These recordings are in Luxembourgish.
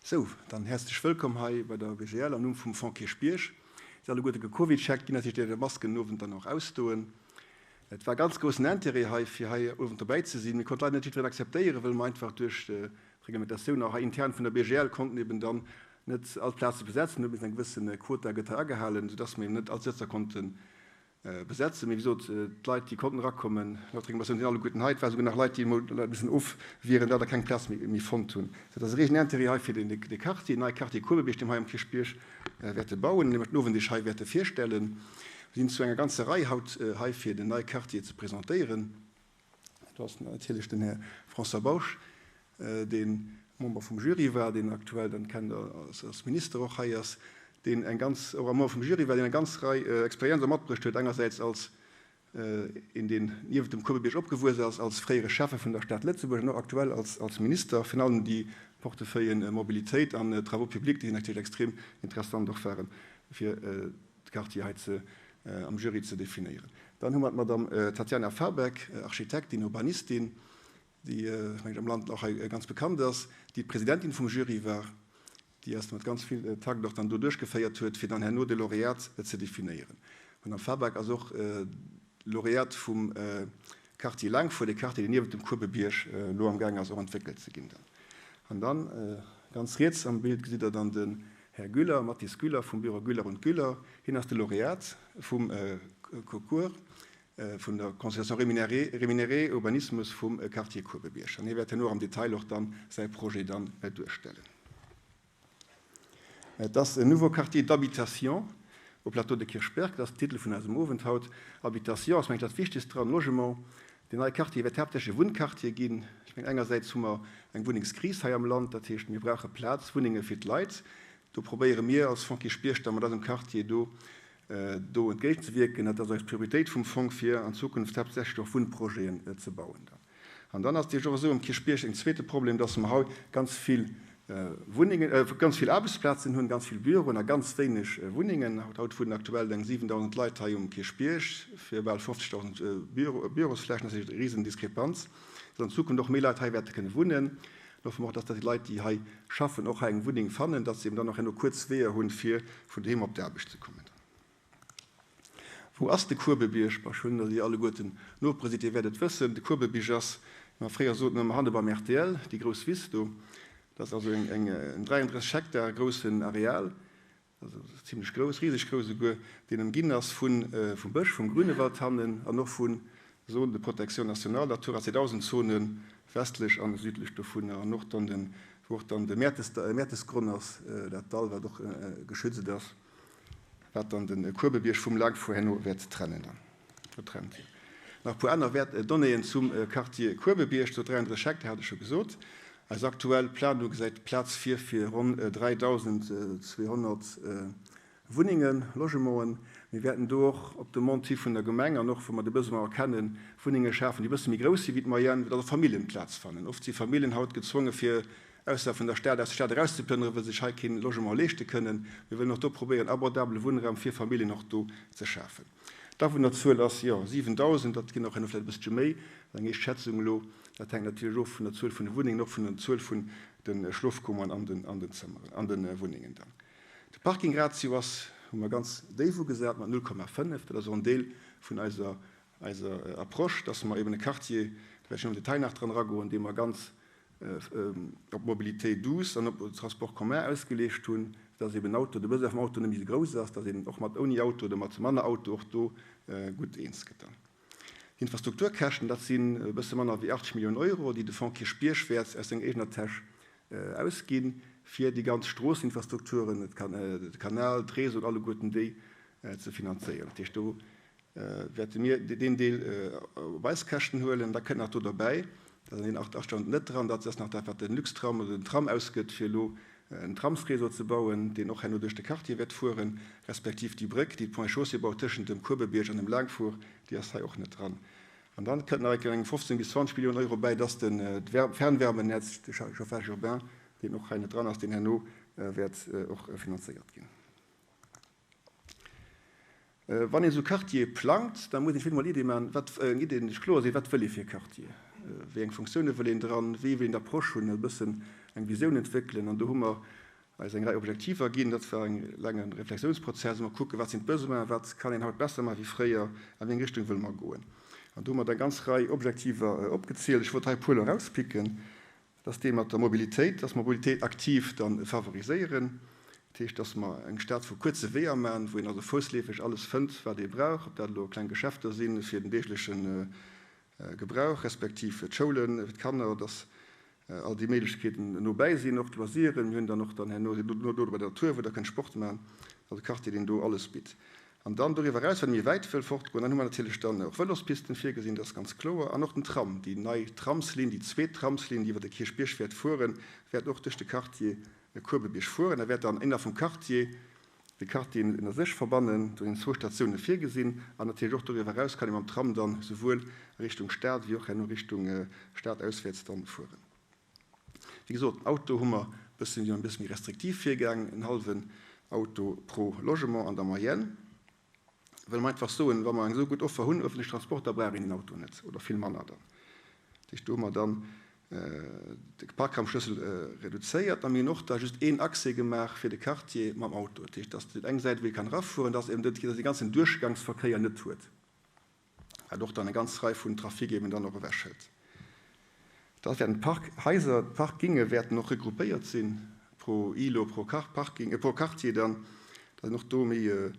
Sou, dann häerzlech wëllkomm hei bei der BGL am Numm vum Fonds Kierchbierg. Dir sidd alleguerte gecovidcheckt ginn, dat heescht Dir däerft Är Masken den Owend dann och ausdoen. Et war ganz groussen Intérêt hei fir hei Owend dobäi ze sinn. Mir konnte leider net jiddwereen akzeptéieren, wëll mer einfach duerch d'Reglementatioun och hei intern vun der BGL konnten eben dann net all d'Plaze besetzen. Huet missen eng gewësse Quota gëtt hei agehalen, soudass mer eben net all d'Sëtzer konnte besetzen. Mee wéi gesot, d'Leit, déi konnten erakommen, laut Reglementatioun, sinn alleguerten hei. Et ware souguer nach Leit, déi emol missen ofwieren, well der keng Plaz méi fonnt hunn. Dat ass e riesen Intérêt hei fir dee Quartier, den neie Quartier Kuebebierg, dee mer hei um Kierchbierg wäerte bauen, dee mer den Owend Iech hei wäerte virstellen. Mir sinn zu enger ganzer Rei haut hei, fir den neie Quartier ze presentéieren. Do ass natierlech den Här François Bausch, dee Member vum Jury war, deen aktuell, dann kennt Der als Minister och hei ass, deen eng ganz, och Member vum Jury war, deen eng ganz Rei Experienzer matbruecht huet, engersäits als een, deen niewent dem Kuebebierg opgewuess ass, als fréiere Schäffe vun der Stad Lëtzebuerg an och aktuell als Minister, virun allem déi Portefeuillen Mobilitéit an Travaux publics, déi natierlech extrem interessant och waren, fir de Quartier hei ze am Jury ze definéieren. Dann hu mer d'Madame Tatjana Fabeck, Architektin, Urbanistin, déi, meng ech, am Land och hei ganz bekannt ass, déi d'Presidentin vum Jury war, déi eis mat ganz vill Takt och dann do duerchgeféiert huet, fir dann herno de Laureat ze definéieren. D'Madame Fabeck ass och Laureat vum Quartier Laangfuer, dee Quartier, deen niewent dem Kuebebierg elo amgaang ass och entwéckelt ze ginn dann. An dann ganz riets am Bild gesitt Der dann den Här Güller, Mathis Güller vum Büro Güller und Güller. Hien ass de Laureat vum Concours vun der Consultation rémunérée Urbanismus vum Quartier Kuebebierg. An hie wäert herno am Detail och dann säi Projet dann duerstellen. Et ass en nouveau quartier d'habitation au plateau de Kirchberg. Dat ass den Titel vun eisem Owend haut. Habitation ass, mengen ech, dat Wichtegst dran, Logement. Deen neie Quartier wäert haaptsächlech e Wunnquartier ginn. Ech mengen, engersäits hu mer eng Wunnengskris hei am Land, dat heescht, mir brauche Plaz, Wunnenge fir d'Leit. Do probéiere mir als Fonds Kierchbierg da mat eisem Quartier do do entgéintzewierken. Dat ass eis Prioritéit vum Fong, fir an Zukunft haaptsächlech och Wunnprojeten ze bauen. An dann ass et jo och esou um Kierchbierg, en zweete Problem, dass mer hei ganz vill Wunnengen, ganz vill Aarbechtsplazen hunn, ganz vill Büroen a ganz wéineg Wunnengen. Haut wunnen aktuell eng 7.000 Leit hei um Kierchbierg fir bal 50.000 Bürosflächen. Dat ass eng risen Diskrepanz, dass an Zukunft och méi Leit hei wäerte kënne wunnen. Dann hoffe mer och, dass déi Leit, déi hei schaffen, och hei eng Wunneng fannen, dass se eben dann och herno kuerz Weeër hunn, fir vun doheem op d'Aarbecht ze kommen. Wou ass de Kuebebierg? Bah, ech hunn der déi alleguerten Nopere sidd, Dir wäert et wëssen. De Kuebebierg ass, wéi mer fréier soten, ëmmer hanne beim rtl, déi grouss Wiss do. Dat ass also eng, en 33 Hektar groussen Areal, also zimlech grouss, riseg grouss esouguer, deen ëmginn ass vun, vum Bësch, vum Grünewald hannen an och vu Zone de protection nationale, Natura 2000 Zone westlech an südlech dovunner an och dann den, wou och dann de Mäertesgronn ass, dat Dall, wat och geschützt ass. Wat dann de Kuebebierg vum Laangfuer herno wäert trennen dann. Do trennt hien. Nach e puer aner Wäert Donnéeën zum Quartier Kuebebierg, Zu 33 Hektar hat ech scho gesot. Eis aktuell Planung gesäit Plaz vir fir ronn 3.200 Wunnengen, Logementen. Mir wäerten do och op Demande hi vun der Gemeng an och wou mer de Besoin erkennen, Wunnenge schafen, déi e bësse méi grouss si wéi d'Moyenne, wou dann och Familljen Plaz fannen. Oft si Familljen haut gezwonge fir Ausserhalb vun der Stad, aus der Stad erauszeplënneren, wëll se sech hei keen Logement leeschte kënnen. Mir wëllen och do probéieren, abordabele Wunnraum fir Familljen och do ze schafen. D'Awunnerzuel ass, jo, 7.000, dat ginn och herno vläicht e bësselche méi, dat ass eng éischt Schätzung elo. Dat hänkt natierlech of vun der Zuel vun de Wunnengen, och vun der Zuel vun de Schlofkummern an den, an den Zëmmeren, an de Wunnengen dann. De Parkingratio ass, hu mer ganz déif ugesat mat 0,5. Dat ass och en Deel vun eiser, eiser Approche, dass mer eben e Quartier, do wäert ech am Detail nach dran eragoen, dee mer ganz op Mobilité douce an op Transport commun ausgeleecht hunn, dass eben Auto, de Besoin vum Auto net méi esou grouss ass, dass een och mat ouni Auto oder mat manner Auto och do gutt eens gëtt. Dann d'Infrastrukturkäschten, dat sinn e bësse manner wéi 80 Milliounen Euro, déi de Fonds Kierchbierg wäert aus senger eegener Täsch ausginn, fir déi ganz Stroosseninfrastrukturen, de Kanal, d'Réseauen, alleguerten déi ze finanzéieren. Dat heescht, do wäerte mir deen Deel op eis Käschten huelen. Da kënnt nach do derbäi, dat ass an deenen 8.000 net dran, dat ass nach dat, wat den Luxtram oder den Tram ausgëtt, fir elo en Tramsréseau ze bauen, deen och herno duerch de Quartier wäert fueren, respektiv déi Bréck, déi d'Ponts et Chaussées baut tëschent dem Kuebebierg an dem Laangfuer, déi ass hei och net dran. An dann kënnt nach eng 15 bis 20 Milliounen Euro bäi, dass de Fernwärmenetz, de Chauffage urbain, deen och hei net dran ass, deen herno wäert och finanzéiert ginn. Wann een esou Quartiere plangt, da muss een sech emol Iddie maachen, wat, eng Idee sech kloer sinn, wat wëll ee fir e Quartier? Wéi eng Funktioune wëll een dran? Wéi wëll een d'Approche hunn? E bëssen eng Visioun entwéckelen. An do hu mer eis eng Rei Objektiver ginn. Dat war e laange Reflexiounsprozess, wou mer kucken, wat sinn d'Besoinen, wat kann een haut besser maachen wéi fréier, a wéi eng Richtung wëlle mer goen. An do hu mer da eng ganz Rei Objektiver opgezielt. Ech wollt hei e puer elo erauspicken. Dat ass dee mat der Mobilitéit, dass mer Mobilitéit aktiv da favoriséieren. Dat heescht, dass mer eng Stad vu kuerze Weeër maachen, wou een also foussleefeg alles fënnt, wat ee brauch, ob dat elo kleng Geschäfter si fir den deegleche Gebrauch, respektiv d'Schoulen fir d'Kanner, dass all déi Méiglechkeeten no bäi sinn, och d'Loisiren. Mir hunn dann och dann herno no do bei der Natur, wou Der kënnt Sport maachen, also e Quartier, deen do alles bitt. An dann doriwwer eraus, wann ee méi wäit wëll fortgoen, dann hu mer natierlech dann och Vëlospisten virgesinn, dat ass ganz kloer, an och den Tram, déi nei Tramslinn, déi zweet Tramslinn, déi iwwer de Kierchbierg wäert fueren, wäert och duerch de Quartier Kuebebierg fueren a wäert dann ënner vum Quartier, de Quartieren ënner sech verbannen. Do sinn zwou Statioune virgesinn an natierlech och doriwwer eraus kann ee mam Tram dann souwuel a Richtung Stad wéi och herno Richtung stadauswäerts dann fueren. Wéi gesot, den Auto hu mer e bëssen, si mer e bësse méi restriktiv virgaangen, en hallwen Auto pro Logement an der Moyenne. Well mer einfach soen, wa mer eng esou gutt Offer hunn, öffentliche Transport, da brauch een den Auto net oder vill manner dann. Dat heescht, do hu mer dann de Parkraumschlëssel reduzéiert a mir hunn och da just een Accès gemaach fir de Quartier mam Auto. Dat heescht, dass déi eng Säit, wou ee kann erafueren, dass eben dee ganzen Duerchgangsverkéier net huet, wat och dann eng ganz Rei vun Trafic eben dann och ewechhëlt. Da wäerten d'Parkhaiser, d'Parkinge wäerten och regroupéiert sinn pro Îlot, pro Parking, pro Quartier dann, dass een och do méi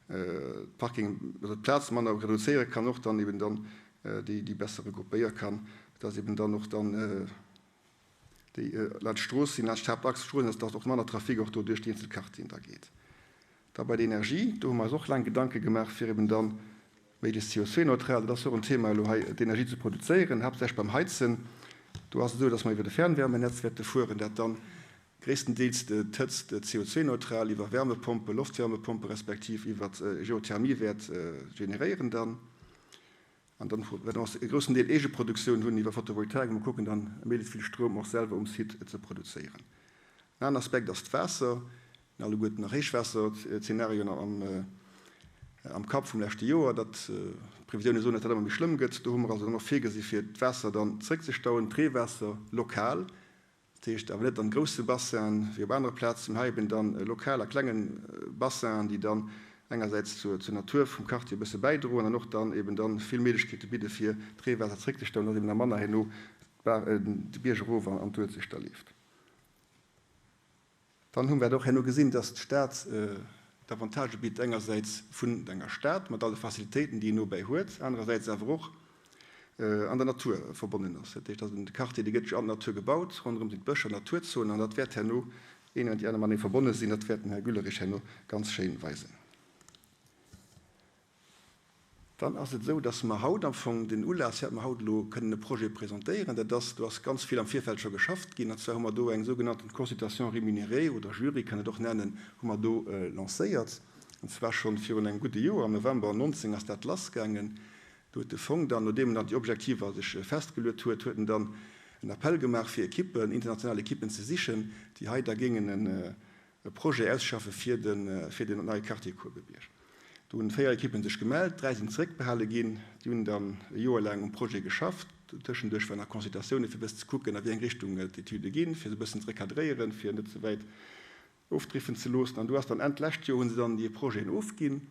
d'Parking, also d'Plaz manner reduzéiere kann, och dann eben dann déi besser regroupéiere kann, dass eben dann och dann déi laanscht d'Strooss sinn, laanscht d'Haaptachs d'Strooss sinn, dass och manner Trafic och do duerch déi eenzel Quartieren da geet. Da bei der Energie, do hu mer eis och laang Gedanke gemaach, fir eben dann méiglechst CO2-neutral, dat ass jo och en Thema elo hei, d'Energie ze produzéieren, haaptsächlech beim Heizen. Do ass et esou, dass mer iwwer e Fernwärmenetz wäerte fueren, dat dann gréisstendeels d'Hëtzt CO2-neutral iwwer Wärmepompe, Loftwärmepompe respektiv iwwer Geothermie wäert generéieren dann. An dann wäerte mer och e groussen Deel Eegeproduktioun hunn iwwer Photovoltaik. Mer kucken dann méiglechst vill Stroum och selwer um Site ze produzéieren. En aneren Aspekt ass d'Waasser. Mir hunn alleguerten nach Héichwaasserzenarioen am Kapp vum leschte Joer, datt d'Previsioune soen, datt dat ëmmer méi schlëmm gëtt. Do hu mer also dann och virgesi fir d'Waasser dann zréckzestauen, d'Reewaasser lokal. Dat heescht awer net an grousse Bassinen wéi op anere Plazen, mä hei eben dann lokal a klenge Bassinen, déi dann engersäits zur Natur vum Quartier e bësse bäidroen an och dann eben dann vill Méiglechkeete bidde fir d'Reewaasser zréckzestauen, dass eben da manner herno de Bierg erof an d'Uelzecht da leeft. Dann hu mer och herno gesinn, dass d'Stad d'Avantagë bitt, engersäits vun enger Stad mat alle Facilitéiten, déi een nobäi huet, anerersäits awer och an der Natur verbonnen ass. Dat heescht, dass de Quartier, dee gëtt jo an d'Natur gebaut, ronderëm sinn d'Bëscher, Naturzonen, an dat wäert herno een an déi aner matenee verbonne sinn. Dat wäert den Här Güllerich herno ganz schéin weisen. Dann ass et esou, dass mer haut am Fong den Ulass, fir dat mer haut elo kënnen e Projet presentéieren, dat ass, do ass ganz vill am Virfeld scho geschafft ginn, an zwar hu mer do eng sougenannten Consultation rémunérée, oder Jury kann een et och nennen, hu mer do lancéiert, an zwar schonn virun engem gudde Joer, am November 19 ass dat lassgaangen. Do huet de Fong dann, nodeem en dann déi Objektiver sech festgeluet huet, huet en dann en Appell gemaach fir Ekippen, international Ekippen ze sichen, déi hei da géingen e e Projet ausschaffe fir de fir den neie Quartier Kuebebierg. Do hunn 4 Ekippen sech gemellt, 3 sinn zeréckbehale ginn. Déi hunn dann e Joer laang um Projet geschafft. Tëschenduerch waren nach Consultatiounen, fir e bëssen ze kucken, a wéi eng Richtung d'Etüde ginn, fir se e bëssen ze recadréieren, fir net ze wäit ofdriffen ze loossen. An do ass dann Enn d'lescht Joer hu se dann déi Projeten ofginn.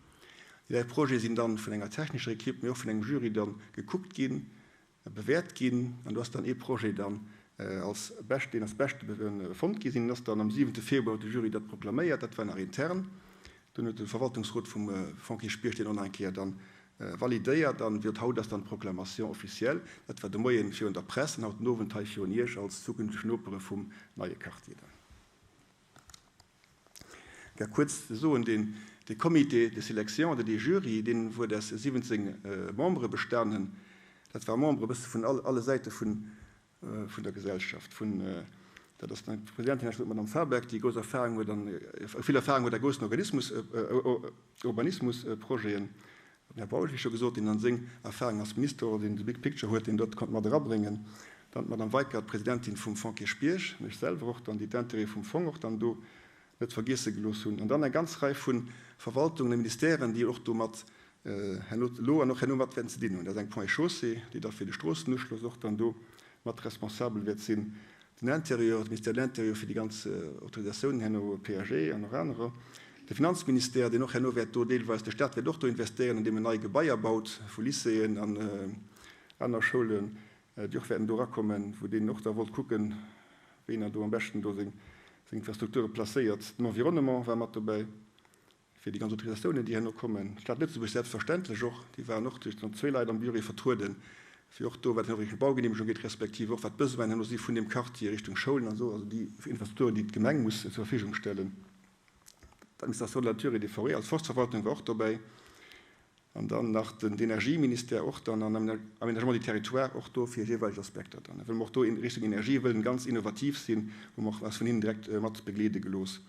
Déi 3 Projete sinn dann vun enger technescher Ekipp, mee och vun engem Jury dann gekuckt ginn. Bewäert ginn an do ass dann ee Projet dann als bescht, deen als beschte fonnt gi sinn, ass dann am siwente Februar huet de Jury dat proklaméiert, dat war nach intern. Dunn huet de Verwaltungsrot vum Fonds Kierchbierg deen och nach eng Kéier dann validéiert an wéi haut ass dann d'Proclamation officielle. Dat war de Moien virun der Press an haut den Owend hei virun Iech als zukünfteg Nopere vum neie Quartier dann. Fir kuerz ze soen, deen dee Comité de sélection oder dee Jury, deen huet aus 17 Membere bestanen. Dat ware Membere e bësse vun alle Säite vun vun der Gesellschaft, vun, dat ass d'Presidentin, d'Madame Fabeck, déi grouss Erfahrung huet an vill Erfahrung huet a groussen Organismus, Urbanismusprojeten, Den Här Bausch, wéi scho gesot, deen dann seng Erfahrung als Minister, deen de big picture huet, deen dat konnt mat erabréngen. Dann d'Madame Weickert, Presidentin vum Fonds Kierchbierg, an ech selwer och dann, déi d'Intérêtë vum Fong och dann do net vergiesse gelooss hunn. An dann eng ganz Rei vu Verwaltungen a Ministèren, déi och do mat Herno, elo an och herno mat wäerten ze dinn hunn. Dat ass eng Ponts et Chaussées, déi da fir de Stroossenuschloss och dann do mat responsabel wäert sinn. Den Intérieur, de Ministère de l'Intérieur fir déi ganz Autorisatiounen herno, PAG an och anerer. De Finanzministère, deen och herno wäert do deelweis, de Stat wäert och do investéieren, andeem en nei Gebaier baut vu Lycéeën an aner Schoulen, déi och wäerten do erakommen, wou deen och da wollt kucken, wéi en do am beschten do seng Infrastrukture placéiert. Den Environnement war mat dobäi. Fir déi ganz Autorisatiounen, déi herno kommen. D'Stad Lëtzebuerg selbstverständlech och, déi waren och duerch dann zwéi Leit am Bureau vertrueden, fir och do, wat herno Richtung Baugenehmegung geet, respektiv och wat d'Besoinen herno si vun deem Quartier Richtung Schoulen an esou, also déi Infrastrukturen, déi d'Gemeng muss zur Verfügung stellen. D'Administration de la nature et des forêts als Forstverwaltung war och dobäi. An dann nach den Energieministère och dann an Aménagement du territoire och do fir jeeweileg Aspekter dann. Wëll mer och do in Richtung Energie wëllen ganz innovativ sinn, hu mer och eis vun hinnen direkt mat begleede gelooss.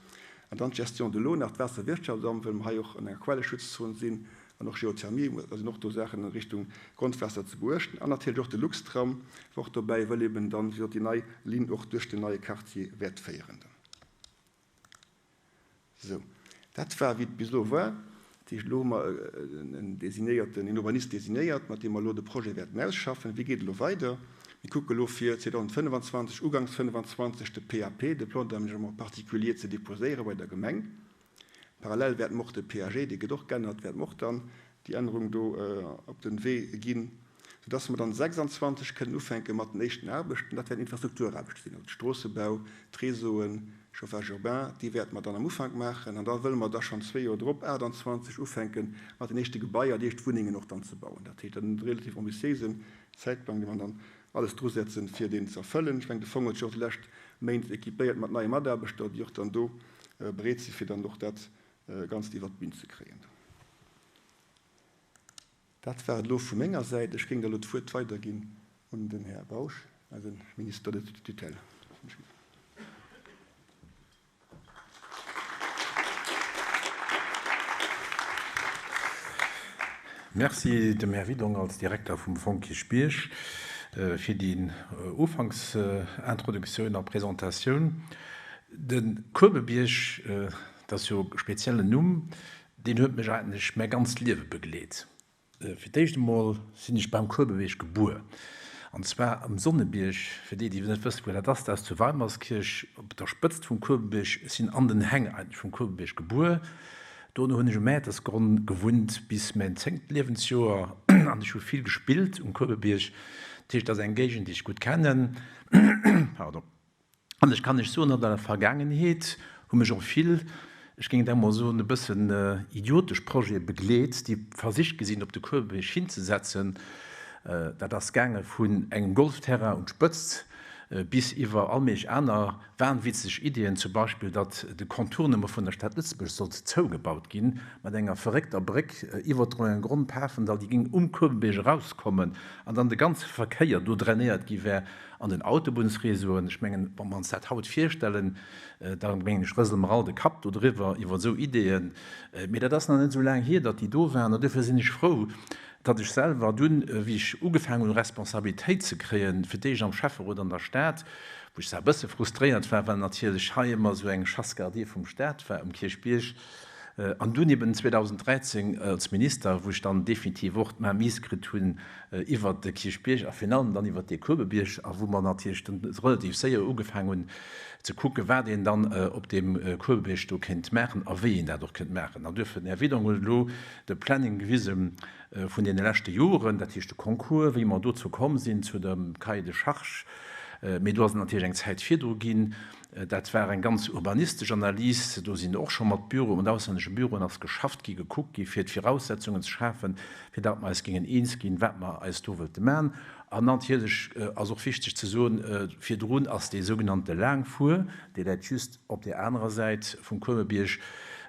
An dann d'Gestion de l'eau nach, d'Waasserwirtschaftsamt, wëll mer hei och an enger Quelleschutzzon sinn an och Geothermie, da sinn och do Saachen a Richtung Grondwaasser ze beuechten. An natierlech och de Luxtram war och dobäi, wëll eben dann, wéi gesot, déi nei Linn och duerch den neie Quartier wäert féieren dann. Sou, dat war, wéi et bis elo war. Dat heescht, elo hu mer en designéierten, een Urbanist designéiert, mat deem mer elo de Projet wäerten ausschaffen. Wéi geet et elo weider? Mir kucke elo fir 2025, uganks 25, de PAP, de Plan d'aménagement particulier, ze déposéiere bei der Gemeng. Parallel wäerte mer och de PAG, dee gëtt och geännert, wäerte mer och dann déi Ännerung do op de Wee ginn, soudass mer dann 26 kënnen ufänke mat den éischten Aarbechten. Dat wäerten Infrastrukturaarbechte sinn, also de Stroossebau, d'Réseauen, Chauffage urbain, déi wäerte mer dann am Ufank maachen. An da wëlle mer da schonn zwee Joer drop, 28, ufänke mat den éischte Gebaier, déi éischt Wunnengen och dann ze bauen. Dat heescht, dat ass e relativ ambitiéisen Zäitplang, dee mer dann alles drusetzen, fir deen ze erfëllen. Ech mengen, de Fong huet sech och déi lescht Méint équipéiert mat neie Mataarbechter, déi och dann do bereet sinn, fir dann och dat Ganzt iwwert d'Bün ze kréien. Dat war et elo vu menger Säit. Ech géing da elo d'Wuert weiderginn un den Här Bausch, eise Minister de tutelle. Merci dem Här Widong als Direkter vum Fonds Kierchbierg fir déi Ufanksintroduktioun a Presentatioun. De Kuebebierg, dat ass jo e speziellen Numm, deen huet mech eigentlech mäi ganzt Liewe begleet. Fir d'éischt emol sinn ech beim Kuebebierg gebuer, an zwar am Sonnebierg. Fir déi, déi net wëssen, wou dat ass, dat ass zu Weimerskirch op der Spëtzt vum Kuebebierg. Ech sinn an den Häng eigentlech vum Kuebebierg gebuer. Dono hunn ech um Mäertersgronn gewunnt bis mäin zéngt Liewensjoer an ech hu vill gespillt um Kuebebierg. Dat heescht, dat ass eng Géigend, déi ech gutt kennen. Pardon. An ech kann lech soen, an der Vergaangenheet hu mech och vill, ech géing et emol soen, e bëssen idiotesch Projete begleet, déi versicht gi sinn, op de Kuebebierg hinzesetzen. Dat ass gaange vun engem Golfterrain un d'Spëtzt bis iwwer all méiglech aner wahnwitzeg Iddien, zum Beispill, datt de Contournement vun der Stad Lëtzebuerg sollt zougebaut ginn, mat enger verréckter Bréck iwwer d'Royangronn, Pafendall, déi géing um Kuebebierg erauskommen an dann de ganze Verkéier do drainéiert gi wär. An den Autobunnsréseauen, ech mengen, wa mer ons dat haut virstellen, da mengen ech, rësele mer all de Kapp dodriwwer, iwwer esou Ideeën. Mee dat ass nach net esou laang hier, datt déi do waren. An duerfir sinn ech frou, datt ech selwer dunn, wéi ech ugefaangen hunn, Responsabilitéit ze kréien, fir d'éischt am Schäfferot an der Stad, wou ech zwar e bësse frustréiert war, well natierlech hei ëmmer esou eng Chasse gardée vum Stat war um Kierchbierg, an dunn eben 2013 als Minister, wou ech dann definitiv och d'Mainmise kritt hunn iwwert de Kierchbierg a virun allem dann iwwert dee Kuebebierg, a wou mer natierlech dann relativ séier ugefaang hunn ze kucken, wat een dann op deem Kuebebierg do kéint maachen a wéi een dat och kéint maachen. An duerfir, den Här Widong huet elo de Planning gewise vun deene leschte Joren, dat heescht de Concours, wéi mer dozou komm sinn, zu dem Cahier de charges, mee do ass et natierlech eng Zäit virdru ginn, Dat war eng ganz urbanistesch Analys. Do sinn och scho mat Büroen, mat auslännesche Büroen ass geschafft gi, gekuckt gi fir d'Viraussetzungen ze schafen, fir datt mer eis géingen eens ginn, wat mer eis do wëlte man. An natierlech ass och wichteg ze soen, virdrun ass dee sougenannte Laangfuer, dee läit just op där anerer Säit vum Kuemebierg,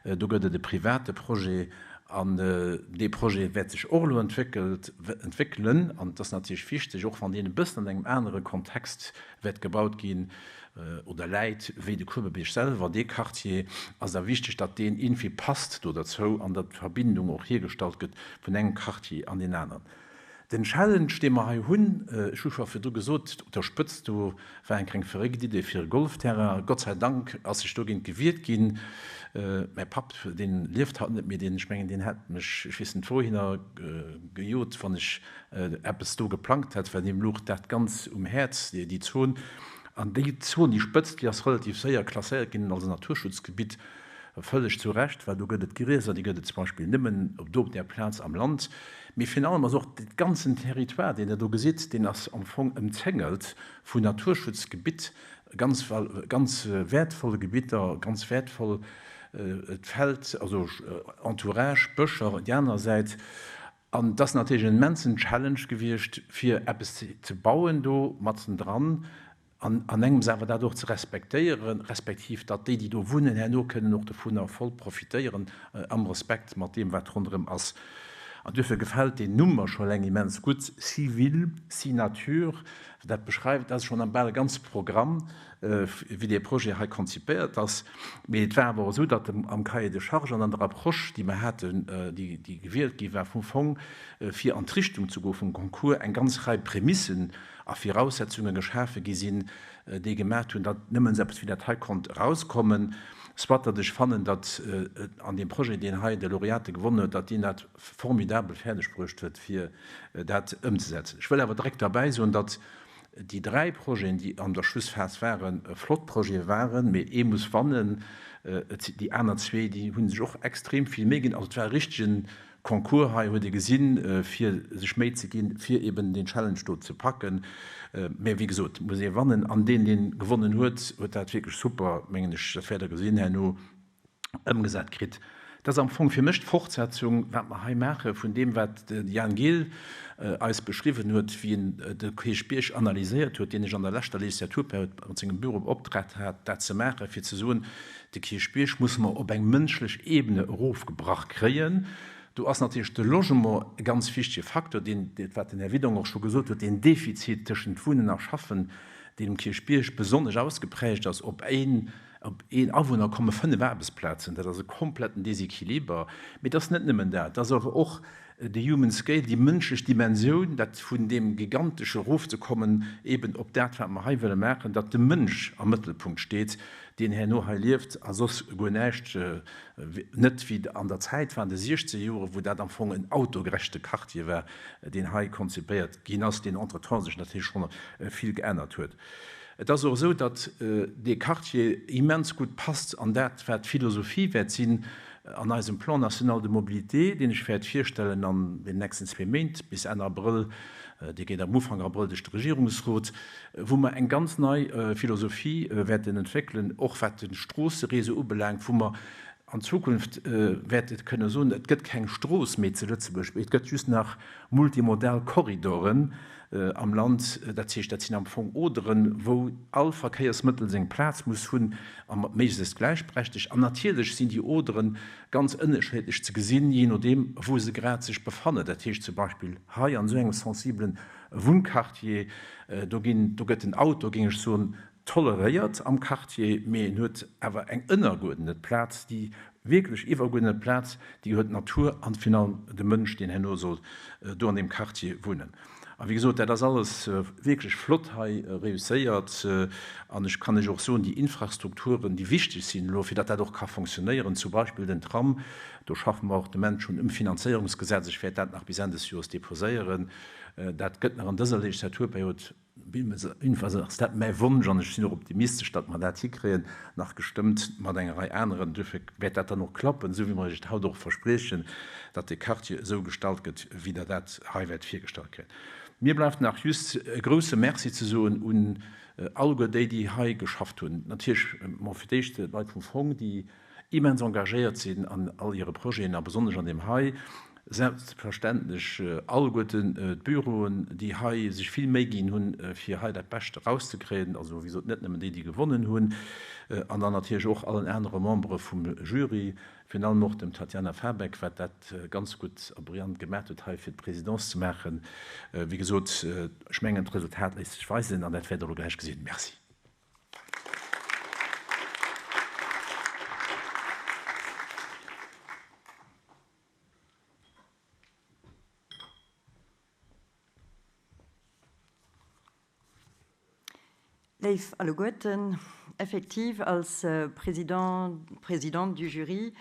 do gëtt et e private Projet an dee Projet wäert sech och elo entwéckelt, entwéckelen. An et ass natierlech wichteg, och wann deen e bëssen an engem anere Kontext wäert gebaut ginn oder läit, wéi de Kuebebierg selwer, dee Quartier, ass et awer wichteg, datt deen iergendwéi passt do derzou an datt d'Verbindung och hiergestallt gëtt vun engem Quartier an deen aneren. Den Challenge, dee mer hei hunn, ech hu scho virdru gesot, op der Spëtzt do war eng kleng verréckt Idee fir e Golfterrain. Gott sei Dank ass sech dogéint gewiert ginn. Mäi Papp, dee lieft haut net méi, deen, ech mengen, deen hätt mech, ech weess net wouhinner gejot, wann ech eppes do geplangt hätt, well him louch dat ganz um Häerz, déi Zon. An déi Zon, déi Spëtzt, déi ass relativ séier klasséiert ginn als Naturschutzgebitt. Vëlleg zu Recht, well do gëtt et Grieser, déi gëtt et zum Beispill nëmmen op do op där Plaz am Land. Mee virun allem ass och dee ganzen Territoire, deen Der do gesitt, deen ass am Fong ëmzéngelt vun Naturschutzgebitt, ganz, ganz wäertvolle Gebitter, ganz wäertvoll d'Feld, also Entourage, Bëscher déi aner Säit. An et ass natierlech en immensen Challenge gewiescht, fir eppes ze bauen do matzendran an an engems awer dat och ze respektéieren, respektiv datt déi, déi do wunnen, herno kënnen och dovunner voll profitéieren, am Respekt mat deem, wat ronderëm ass. An duerfir gefält deen Numm mer scho eleng immens gutt, Six villes, six natures, dat beschreift, dat ass schonn am bal e ganze Programm, wéi dee Projet hei konzipéiert ass. Mee et war awer och esou, datt am Cahier de charges an an der Approche, déi mer haten, déi gewielt gi war vum Fong, fir an d'Richtung ze goe vum Concours, eng ganz Rei Prämissen a Viraussetzunge geschafe gi sinn, déi gemaacht hunn, datt nëmmen esou eppes wéi dat hei konnt erauskommen. Soit datt ech fannen, datt an deem Projet, deen hei de Laureate gewonnen huet, datt deen dat formidabel fäerdeg bruecht huet, fir dat ëmzesetzen. Ech wëll awer direkt derbäi soen, datt Déi 3 Projeten, déi an der Schlussphas waren, flott Projete waren, mee ee muss wannen. Déi aner zwee, déi hu sech och extrem vill Méi ginn. Also et war e richtege Concours hei, huet ee gesinn, fir sech Méi ze ginn, fir eben deen Challenge do ze packen. Mä wéi gesot, et muss ee wannen an deen, dee gewonnen huet, huet dat wierklech super, mengen ech, dat wäert Der gesinn herno, ëmgesat kritt. Dat ass am Fong fir mech d'Fortsetzung, wat mer hei maachen, vun deem, wat de Jan Gehl eis beschriwwen huet, wéi en de Kierchbierg analyséiert huet, deen ech an der leschter Legislaturperiod mat sengem Büro beoptraagt hat, dat ze maachen, fir ze soen, de Kierchbierg musse mer op eng mënschlech Ebene erofgebrach kréien. Do ass natierlech de Logement e ganz wichtige Facteur, deen, wat den Här Widong och scho gesot huet, deen Defizit tëschent Wunnen a Schaffen, deen um Kierchbierg besonnesch ausgeprägt ass, op een Op een Awunner komme 5 Aarbechtsplazen. Dat ass e kompletten Desequiliber. Mee et ass net nëmmen dat. Et ass awer och de human scale, déi mënschlech Dimensioun, dat vun deem Gigantesche erofzekommen eben op dat, wat mer hei wëlle maachen, datt de Mënsch am Mëttelpunkt steet, deen herno hei lieft a soss guer näischt, net wéi an der Zäit war, an de 60 Joren, wou dat am Fong en autogerechte Quartier war, deen hei konzipéiert ginn ass, deen entretemps sech natierlech schonn vill geännert huet. Et ass och esou, datt dee Quartier immens gutt passt an dat, wat d'Philosophie wäert sinn an eisem Plan national de mobilité, deen ech wäert virstellen an den nächsten zwee Méint, bis Enn Abrëll, dee geet am Ufank Abrëll duerch de Regierungsrot, wou mer eng ganz nei Philosophie wäerten entwéckelen, och wat de Stroosseréseau ubelaangt, wou mer an Zukunft wäerte kënne soen, et gëtt keng Strooss méi zu Lëtzebuerg, mee et gëtt just nach multimodal Korridoren am Land. Dat heescht, dat sinn am Fong Oderen, wou all Verkéiersmëttel seng Plaz muss hunn a méiglechst gläichberechtegt. An natierlech sinn déi Odere ganz ënnerscheedlech ze gesinn, jee nodeem, wou se grad sech befannen. Dat heescht zum Beispill hei an esou engem sensibelen Wunnquartier, do ginn, do gëtt den Auto, géing ech soen, toleréiert am Quartier, mee en huet awer eng ënnergeuerdnet Plaz, déi wierklech iwwergeuerdnet Plaz, déi huet d'Natur an virun allem de Mënsch, deen herno soll do an deem Quartier wunnen. A wéi gesot, dat ass alles wierklech flott hei reusséiert. An ech kann lech och soen, déi Infrastrukturen, déi wichteg sinn elo, fir datt dat och ka fonctionnéieren, zum Beispill den Tram, do schaffe mer och de Moment schonn um Finanzéierungsgesetz, ech wäert dat nach bis Enn des Joers déposéieren, dat gëtt nach an dëser Legislaturperiod Jedenfalls ass dat mäi Wonsch an ech sinn och optimistesch, datt mer dat hikréien, nach gestëmmt mat enger Rei aneren. Duerfir wäert dat dann och klappen, esou wéi mer Iech et haut och verspriechen, datt dee Quartier esou gestalt gëtt, wéi Der dat hei wäert virgestallt kréien. Mir bleift nach just e grouse Merci ze soen un alleguer déi, déi hei geschafft hunn. Natierlech emol fir d'éischt d'Leit vum Fong, déi immens engagéiert sinn an all hire Projeten a besonnesch an deem hei, selbstverständlech alleguerten d'Büroen, déi hei sech vill Méi ginn hunn, fir hei dat Bescht erauszekréien, also wéi gesot net nëmmen déi, déi gewonnen hunn, an dann natierlech och allen anere Membere vum Jury, virun allem och dem Tatjana Fabeck, wat dat ganz gutt a brillant gemaat huet hei fir d'Présidence ze maachen. Wéi gesot, ech mengen d'Resultat léisst sech weisen an dat wäert Der elo gläich gesinn. Merci. Léif alleguerten, effektiv als Président, Présidente du Jury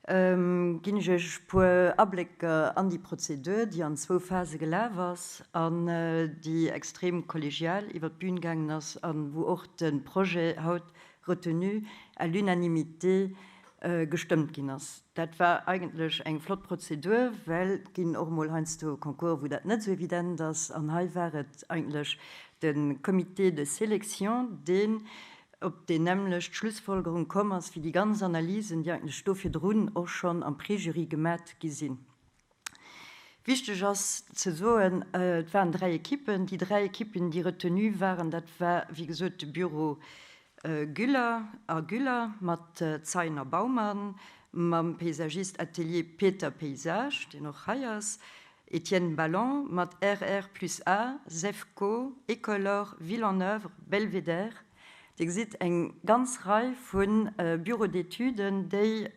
ginn ech Iech e puer Ablécker an déi Prozedur, déi an zwou Phase gelaf ass an déi extrem kollegial iwwer d'Bün gaangen ass a wou och de Projet haut retenu à l'unanimité gestëmmt ginn ass. Dat war eigentlech eng flott Prozedur, well et ginn och emol heiansdo Concourse, wou dat net esou evident ass. An hei war et eigentlech de Comité de sélection, deen op déi nämmlecht Schlussfolgerung komm ass wéi déi ganz Analysen, déi eigentlech do virdrun och schonn am Préjury gemat gi sinn. Wichteg ass ze soen, et waren dräi Ekippen. Déi dräi Ekippen, déi retenue waren, dat war wéi gesot de Büro Güller a Güller mat Zeiner Baumann, mam Paysagiste Atelier Peter Paysage, deen och hei ass, Etienne Ballon mat RR plus A, Sefco, Ecolor, Ville en Oeuvre, Belvédère. Dir gesitt eng ganz Rei vu Bureaux d'études, déi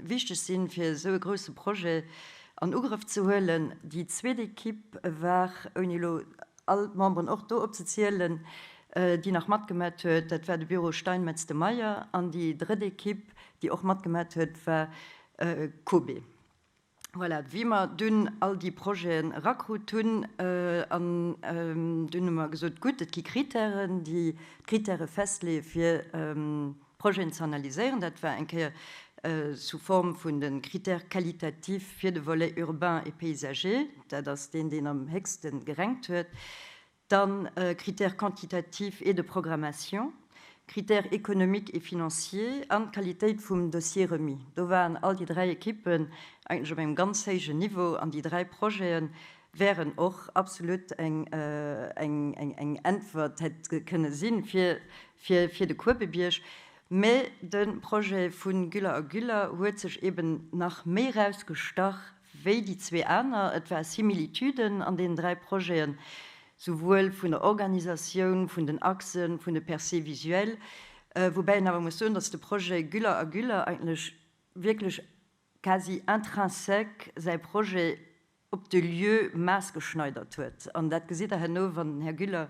wichteg sinn, fir esou e grousse Projet an Ugrëff ze huelen. Déi zweet Equipe war, ouni elo all d'Memberen och do opzezielen, déi nach matgemat huet, dat war de Büro Steinmetz de Meyer. An déi drëtt Equipe, déi och matgemat huet, war Kobe. Voilà, wéi mer dunn all déi Projeten erakrut hunn, an dunn hu mer gesot, gutt, et gi Kritären, déi d'Kritäre festleeë fir d'Projeten ze analyséieren. Dat war eng Kéier sous forme vun de Critères qualitatifs fir de Volet urbain et paysager, dat ass deen, deen am héchste gerenkt huet. Dann Critères quantitatifs et de programmation, Critères économiques et financiers an d'Qualitéit vum Dossier remis. Do waren all déi dräi Ekippen eigentlech op engem ganz héijen Niveau an déi dräi Projete wären och absolut eng Äntwert hätt kënne si fir de Kuebebierg. Mä de Projet vu Güller a Güller huet sech eben nach méi erausgestach wéi déi zwee aner. Et war Similitüden an deenen dräi Projeten, souwuel vun der Organisatioun, vun den Achsen, vun de Percées visuelles, woubäi een awer muss soen, datt de Projet Güller a Güller eigentlech wierklech quasi intrinsèque säi Projet op de Lieu maassgeschneidert huet. An dat gesitt Der herno, wann den Här Güller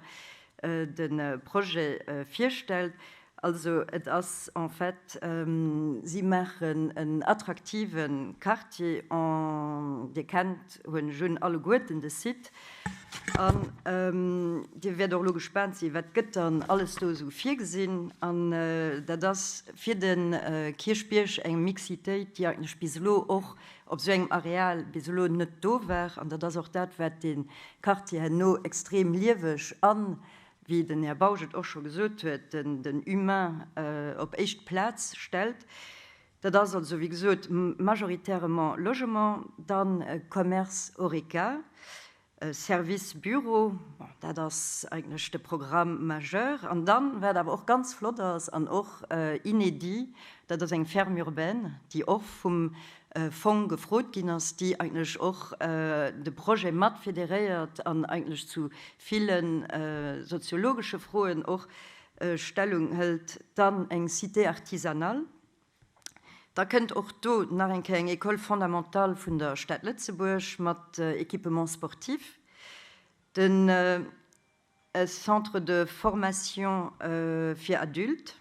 de Projet virstellt. Also et ass en fait, si maachen en attraktive Quartier en, Dir kennt, hunn ech un, alleguerten de Site. An Dir wäert och elo gespaant sinn, wat gëtt dann alles do esou virgesinn. An dat ass fir de Kierchbierg eng Mixitéit, déi eigentlech bis elo och op esou engem Areal bis elo net do war. An dat ass och dat, wat dee Quartier herno extrem lieweg an, wéi den Här Bausch et och scho gesot huet, den Humain op éischt Plaz stellt. Dat ass also, wéi gesot, majoritairement Logement, dann Commerce, Horeca, Service, Büro, bon, dat ass eigentlech de Programme majeur. An dann, wat awer och ganz flott ass an och inédit, dat ass eng Ferme urbaine, déi och vum Fong gefrot ginn ass, déi eigentlech och de Projet mat federéiert an eigentlech zu ville soziologesche Froen och Stellung hëlt. Dann eng Cité artisanale. Da kënnt och do nach eng Kéier eng École fondamentale vun der Stad Lëtzebuerg mat Équipement sportif, den e Centre de formation fir Adultes,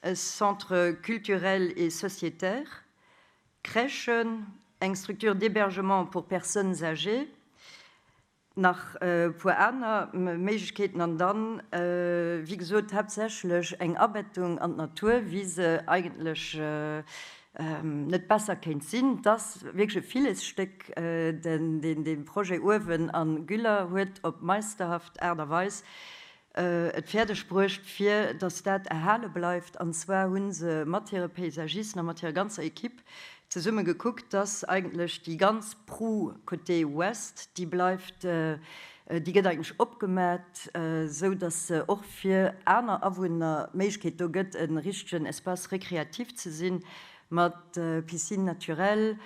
e Centre culturel et sociétaire, Crèchen, eng Structure d'hébergement pour personnes âgées, nach e puer aner Méiglechkeeten an dann, wéi gesot, haaptsächlech eng Abettung an d'Natur, wéi se eigentlech net besser kéint sinn. Et ass wierklech e Filetsstéck, deen dee Projet uewen a Güller huet op meisterhaft Aart a Weis et fäerdeg bruecht, fir datt dat erhale bleift. An zwar hu se mat hire Paysagisten a mat hirer ganzer Equipe zesumme gekuckt, datt eigentlech déi ganz Proue côté Ouest, déi bleift, déi gëtt eigentlech opgemat, esou datt se och fir aner Awunner d'Méiglechkeet do gëtt, e richtegen Espace récréatif ze sinn, mat Piscine naturelle,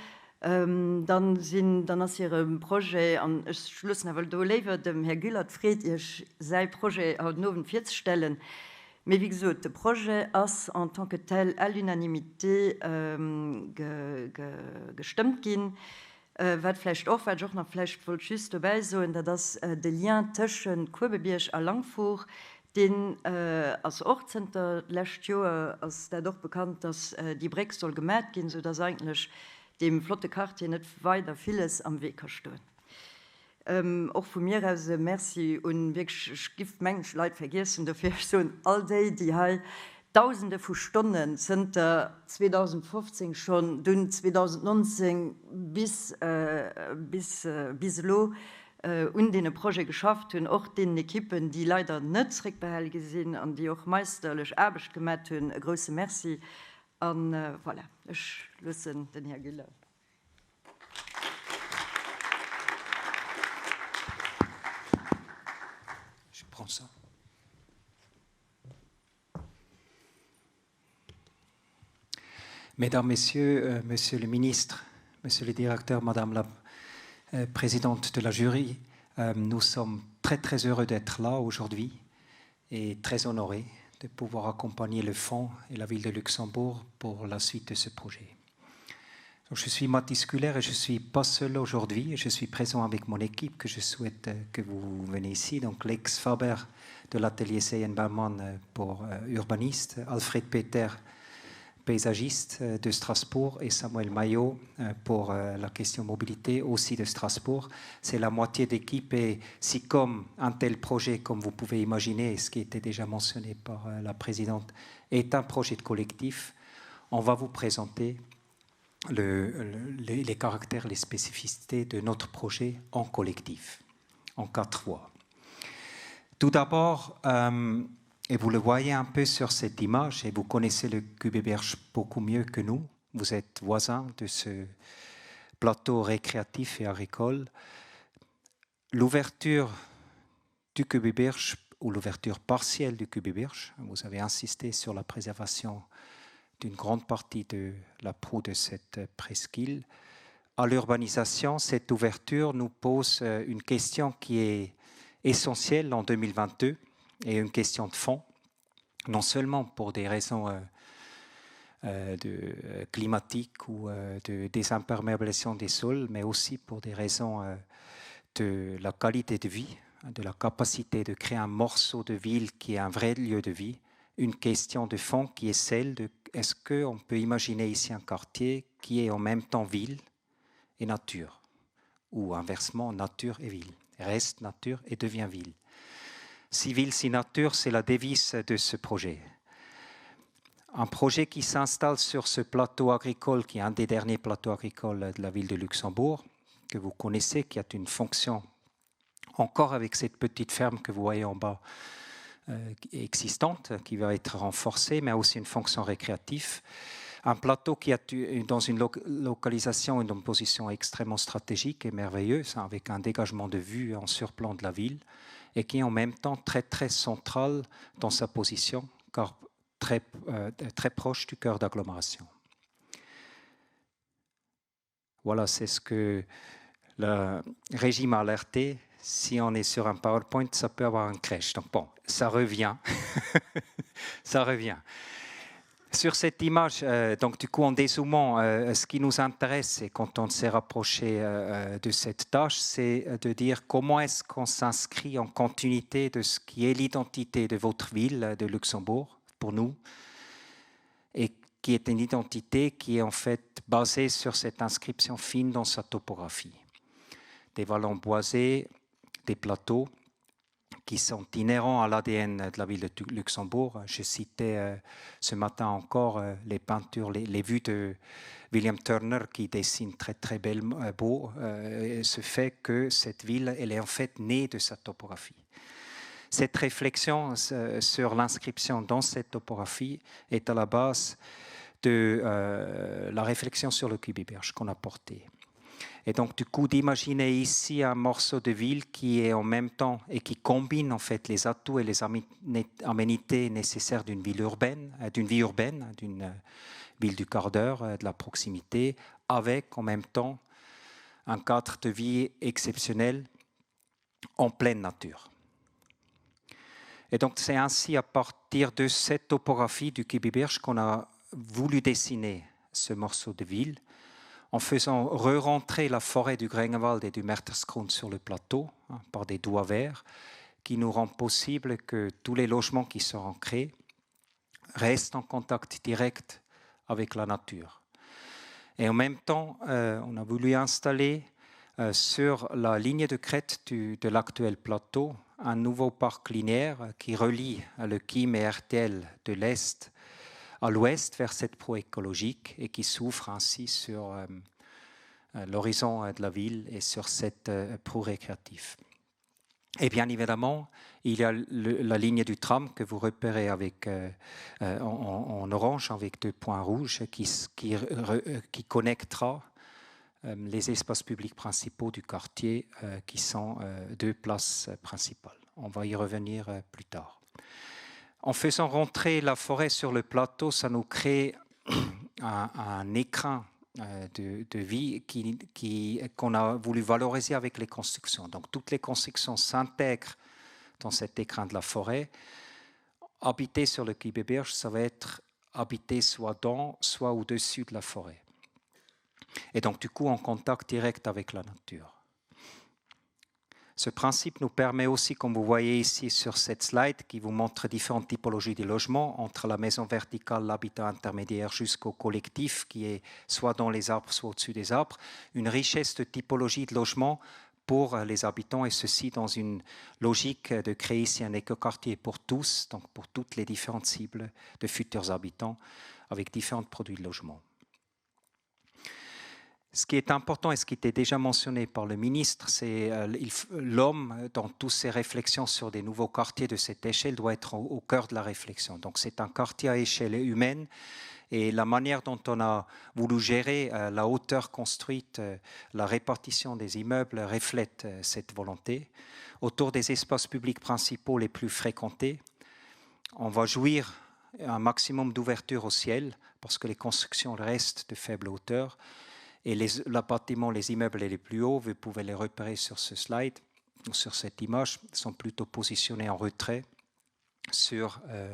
Dann sinn, dann ass hire Projet, an ech loossen awer do léiwer dem Här Güller d'Freed, Iech säi Projet haut den Owend virzestellen. Mee wéi gesot, de Projet ass en tant que tel à l'unanimité gestëmmt ginn. Wat vläicht och, wat ech och nach vläicht wollt just dobäi soen, dat ass de Lien tëschent Kuebebierg a Langfuhr. Deen ass och zënter d'lescht Joer ass dat och bekannt, dass déi Bréck soll gemat ginn, soudass eigentlech deem flotte Quartier net weider villes am Wee ka stoen. Och vu mir aus e Merci un wierklech, ech giff mengen ech Leit vergiessen, dofir ech soen all déi, déi hei Dausende vu Stonnen zënter 2015 schonn, dunn 2019 bis bis bis elo un deene Projete geschafft hunn, och deenen Ekippen, déi leider net zréckbehal gi sinn an déi och meisterlech Aarbecht gemat hunn, e grouse Merci. A voilà, ech loossen den Här Güler. Je prends ça. Mesdames, Messieurs, euh, Monsieur le Ministre, Monsieur le Directeur, Madame la euh, Présidente de la jury, euh, nous sommes très très heureux d'être là aujourd'hui et très honorés de pouvoir accompagner le Fonds et la ville de Luxembourg pour la suite de ce projet. Donc, je suis Mathis Culler et je ne suis pas seul aujourd'hui. Je suis présent avec mon équipe que je souhaite euh, que vous venez ici. Donc l'ex-Faber de l'atelier CN Baumann euh, pour euh, urbaniste, Alfred Peter, paysagiste de Strasbourg et Samuel Maillot pour la question mobilité aussi de Strasbourg. C'est la moitié d'équipe et si comme un tel projet, comme vous pouvez imaginer, ce qui était déjà mentionné par la présidente, est un projet de collectif, on va vous présenter le, le, les caractères, les spécificités de notre projet en collectif, en quatre voies. Tout d'abord, euh, et vous le voyez un peu sur cette image, et vous connaissez le Cubéberge beaucoup mieux que nous, vous êtes voisin de ce plateau récréatif et agricole. L'ouverture du Cubéberge ou l'ouverture partielle du Cubéberge, vous avez insisté sur la préservation d'une grande partie de la proue de cette presqu'île. À l'urbanisation, cette ouverture nous pose euh, une question qui est essentielle en 2022 et une question de fond, non seulement pour des raisons euh, euh, de, climatiques ou de désimperméabilisation des sols, mais aussi pour des raisons de la qualité de vie, de la capacité de créer un morceau de ville qui est un vrai lieu de vie, une question de fond qui est celle de est-ce qu'on peut imaginer ici un quartier qui est en même temps ville et nature, ou inversement nature et ville, reste nature et devient ville. Si ville, si nature, c'est la devise de ce projet. Un projet qui s'installe sur ce plateau agricole, qui est un des derniers plateaux agricoles de la ville de Luxembourg, que vous connaissez, qui a une fonction encore avec cette petite ferme que vous voyez en bas euh, existante, qui va être renforcée, mais aussi une fonction récréative. Un plateau qui a dans une lo localisation et une position extrêmement stratégique et merveilleuse, avec un dégagement de vue en surplomb de la ville, et qui est en même temps très très central dans sa position, car très, euh, très proche du cœur d'agglomération. Voilà, c'est ce que le régime a alerté. Si on est sur un PowerPoint, ça peut avoir un crèche. Donc bon, ça revient. ça revient. Sur cette image, euh, donc du coup, en dézoomant, euh, ce qui nous intéresse et quand on s'est rapproché euh, de cette tâche, c'est de dire comment est-ce qu'on s'inscrit en continuité de ce qui est l'identité de votre ville, de Luxembourg, pour nous, et qui est une identité qui est en fait basée sur cette inscription fine dans sa topographie. Des vallons boisés, des plateaux qui sont inhérents à l'ADN de la ville de Luxembourg. Je citais euh, ce matin encore euh, les peintures, les, les vues de William Turner qui dessine très très belle, euh, beau euh, ce fait que cette ville, elle est en fait née de sa topographie. Cette réflexion euh, sur l'inscription dans cette topographie est à la base de euh, la réflexion sur le Cubiberge qu'on a portée. Et donc du coup d'imaginer ici un morceau de ville qui est en même temps et qui combine en fait les atouts et les aménités nécessaires d'une ville urbaine, euh, d'une vie urbaine, d'une euh, ville du quart d'heure, euh, de la proximité, avec en même temps un cadre de vie exceptionnel en pleine nature. Et donc c'est ainsi à partir de cette topographie du Kibibirch qu'on a voulu dessiner ce morceau de ville en faisant re-rentrer la forêt du Grenwald et du Mertersgrund sur le plateau hein, par des doigts verts. qui nous rend possible que tous les logements qui seront créés restent en contact direct avec la nature. Et en même temps, euh, on a voulu installer euh, sur la ligne de crête du, de l'actuel plateau un nouveau parc linéaire qui relie le Kim et RTL de l'Est à l'ouest vers cette pro écologique et qui souffre ainsi sur euh, euh l'horizon euh, de la ville et sur cette euh, pro récréatif. Et bien évidemment, il y a le, la ligne du tram que vous repérez avec, euh, euh, en, en orange avec deux points rouges qui, qui, re, euh, qui connectera euh, les espaces publics principaux du quartier euh, qui sont euh, deux places principales. On va y revenir euh, plus tard. En faisant rentrer la forêt sur le plateau, ça nous crée un, un écrin euh, de, de vie qu'on qui, qu'on a voulu valoriser avec les constructions. Donc toutes les constructions s'intègrent dans cet écrin de la forêt. Habiter sur le Kibebirch, ça va être habiter soit dans, soit au-dessus de la forêt. Et donc du coup en contact direct avec la nature. Ce principe nous permet aussi, comme vous voyez ici sur cette slide qui vous montre différentes typologies de logements, entre la maison verticale, l'habitat intermédiaire jusqu'au collectif qui est soit dans les arbres, soit au-dessus des arbres, une richesse de typologies de logements pour les habitants et ceci dans une logique de créer ici un écoquartier pour tous, donc pour toutes les différentes cibles de futurs habitants avec différents produits de logement. Ce qui est important et ce qui était déjà mentionné par le ministre, c'est euh, l'homme dans toutes ses réflexions sur des nouveaux quartiers de cette échelle doit être au, au cœur de la réflexion. Donc c'est un quartier à échelle humaine et la manière dont on a voulu gérer euh, la hauteur construite, euh, la répartition des immeubles reflète euh, cette volonté. Autour des espaces publics principaux les plus fréquentés, on va jouir un maximum d'ouverture au ciel parce que les constructions restent de faible hauteur et les, les bâtiments, les immeubles les plus hauts, vous pouvez les repérer sur ce slide ou sur cette image, sont plutôt positionnés en retrait sur euh,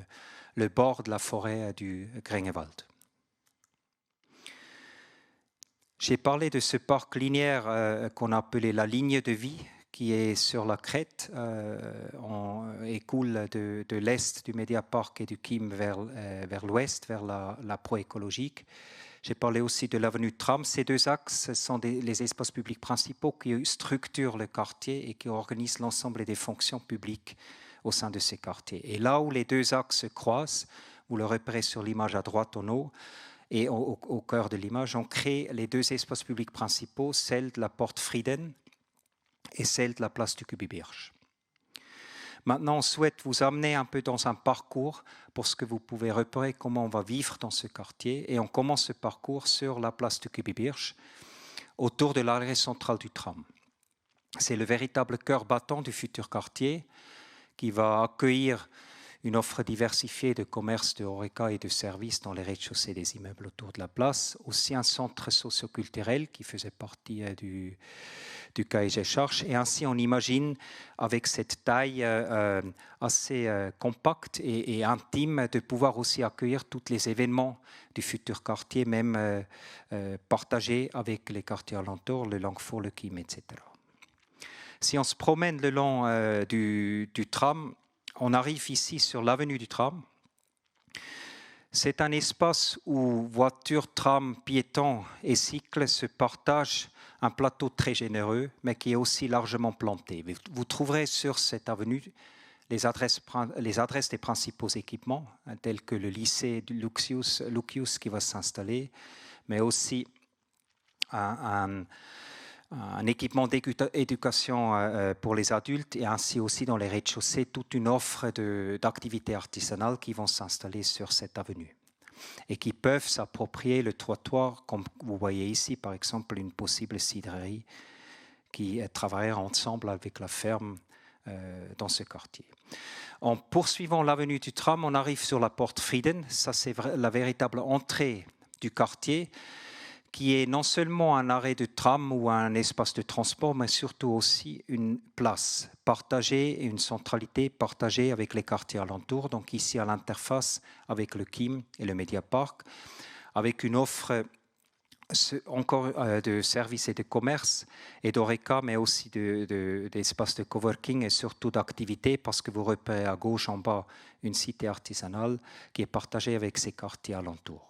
le bord de la forêt du Gringewald. J'ai parlé de ce parc linéaire euh, qu'on appelait la ligne de vie qui est sur la crête euh, en, et coule de, de l'est du Mediapark et du Kim vers, euh, vers l'ouest, vers la, la pro-écologique. J'ai parlé aussi de l'avenue Tram. Ces deux axes sont des, les espaces publics principaux qui structurent le quartier et qui organisent l'ensemble des fonctions publiques au sein de ces quartiers. Et là où les deux axes se croisent, vous le repérez sur l'image à droite en haut, et au, au, au cœur de l'image, on crée les deux espaces publics principaux, celle de la porte Frieden et celle de la place du Cubibirch. Maintenant, on souhaite vous amener un peu dans un parcours pour ce que vous pouvez repérer comment on va vivre dans ce quartier. Et on commence ce parcours sur la place du Cubibirch, autour de l'arrêt central du tram. C'est le véritable cœur battant du futur quartier qui va accueillir une offre diversifiée de commerces, de horeca et de services dans les rez-de-chaussée des immeubles autour de la place, aussi un centre socioculturel qui faisait partie euh, du, du KG Charge. Et ainsi, on imagine, avec cette taille euh, euh, assez euh, compacte et, et intime, de pouvoir aussi accueillir tous les événements du futur quartier, même euh, euh, partagés avec les quartiers alentours, le Langfort, le Kim, etc. Si on se promène le long euh, du, du tram, on arrive ici sur l'avenue du tram. C'est un espace où voitures, trams, piétons et cycles se partagent un plateau très généreux, mais qui est aussi largement planté. Vous trouverez sur cette avenue les adresses, les adresses des principaux équipements, tels que le lycée de Lucius, Lucius qui va s'installer, mais aussi un, un, un équipement d'éducation euh, euh, pour les adultes et ainsi aussi dans les rez-de-chaussée toute une offre d'activités artisanales qui vont s'installer sur cette avenue et qui peuvent s'approprier le trottoir comme vous voyez ici par exemple une possible cidrerie qui travaillerait ensemble avec la ferme euh, dans ce quartier. En poursuivant l'avenue du tram, on arrive sur la porte Frieden, ça c'est la véritable entrée du quartier qui est non seulement un arrêt de tram ou un espace de transport, mais surtout aussi une place partagée et une centralité partagée avec les quartiers alentours, donc ici à l'interface avec le Kim et le Mediapark, avec une offre encore euh, de services et de commerce et d'oreca, mais aussi d'espaces de, de, de coworking et surtout d'activités, parce que vous repérez à gauche en bas une cité artisanale qui est partagée avec ces quartiers alentours.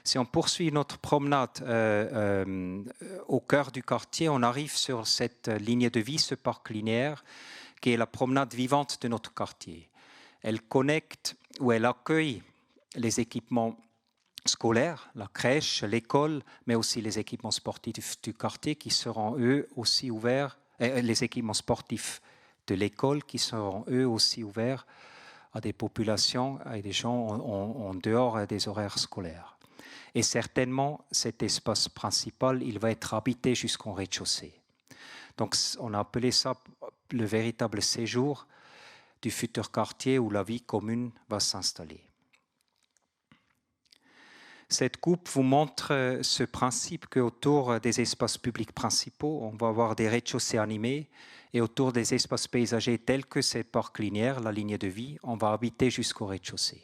Si on poursuit notre promenade euh, euh, au cœur du quartier, on arrive sur cette ligne de vie, ce parc linéaire, qui est la promenade vivante de notre quartier. Elle connecte ou elle accueille les équipements scolaires, la crèche, l'école, mais aussi les équipements sportifs du quartier qui seront eux aussi ouverts, euh, les équipements sportifs de l'école qui seront eux aussi ouverts à des populations et des gens en, en, en dehors des horaires scolaires. Et certainement, cet espace principal, il va être habité jusqu'en rez-de-chaussée. Donc on a appelé ça le véritable séjour du futur quartier où la vie commune va s'installer. Cette coupe vous montre euh, ce principe qu'autour des espaces publics principaux, on va avoir des rez-de-chaussée animés et autour des espaces paysagers tels que ces parcs linéaires, la ligne de vie, on va habiter jusqu'au rez-de-chaussée.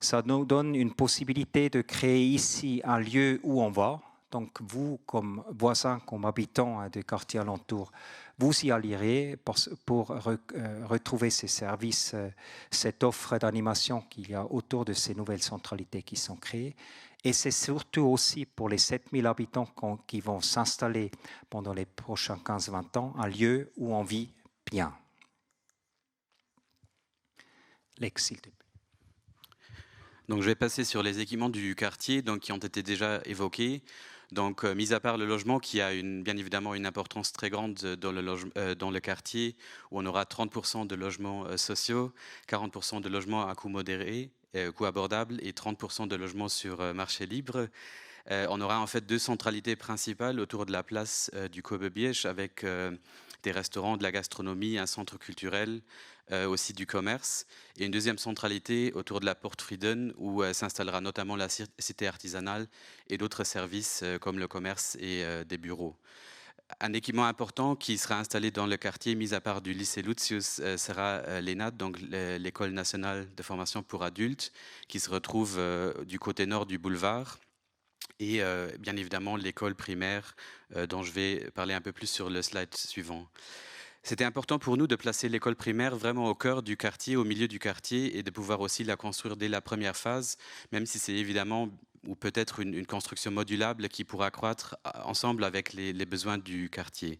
Ça nous donne une possibilité de créer ici un lieu où on va. Donc vous, comme voisin, comme habitant des quartiers alentours, vous y allierez pour, pour re, euh, retrouver ces services, euh, cette offre d'animation qu'il y a autour de ces nouvelles centralités qui sont créées. Et c'est surtout aussi pour les 7000 habitants qui vont s'installer pendant les prochains 15-20 ans, un lieu où on vit bien. Lex, s'il te plaît. Donc je vais passer sur les équipements du quartier donc, qui ont été déjà évoqués. Donc, euh, mis à part le logement qui a une, bien évidemment une importance très grande dans le, loge, euh, dans le quartier, où on aura 30% de logements euh, sociaux, 40% de logements à coût modéré, euh, coût abordable et 30% de logements sur euh, marché libre. Euh, on aura en fait deux centralités principales autour de la place euh, du Kobebiech avec euh, des restaurants, de la gastronomie, un centre culturel, euh, aussi du commerce et une deuxième centralité autour de la porte Frieden où euh, s'installera notamment la cité artisanale et d'autres services euh, comme le commerce et euh, des bureaux. Un équipement important qui sera installé dans le quartier mis à part du lycée Lucius euh, sera euh, l'ENAD, donc l'école nationale de formation pour adultes qui se retrouve euh, du côté nord du boulevard et euh, bien évidemment l'école primaire euh, dont je vais parler un peu plus sur le slide suivant. C'était important pour nous de placer l'école primaire vraiment au cœur du quartier, au milieu du quartier et de pouvoir aussi la construire dès la première phase, même si c'est évidemment ou peut-être une, une construction modulable qui pourra croître euh, ensemble avec les, les besoins du quartier.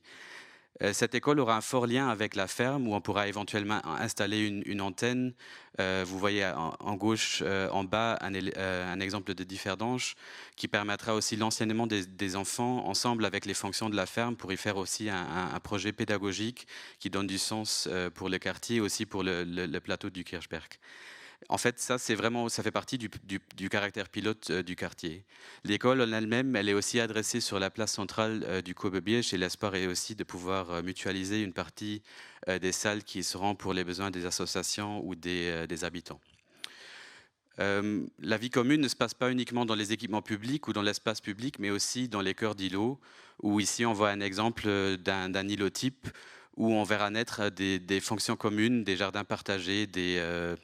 Euh, cette école aura un fort lien avec la ferme où on pourra éventuellement installer une, une antenne. Euh, vous voyez en, en gauche euh, en bas un, euh, un exemple de Differdange qui permettra aussi l'enseignement des, des enfants ensemble avec les fonctions de la ferme pour y faire aussi un, un, un projet pédagogique qui donne du sens euh, pour le quartier et aussi pour le, le, le plateau du Kirchberg. En fait, ça, c'est vraiment, ça fait partie du, du, du caractère pilote euh, du quartier. L'école en elle-même, elle est aussi adressée sur la place centrale euh, du Kobebiech et l'espoir est aussi de pouvoir euh, mutualiser une partie euh, des salles qui seront pour les besoins des associations ou des, euh, des habitants. Euh, la vie commune ne se passe pas uniquement dans les équipements publics ou dans l'espace public, mais aussi dans les cœurs d'îlots, où ici on voit un exemple euh, d'un îlot type où on verra naître des, des fonctions communes, des jardins partagés, des, euh,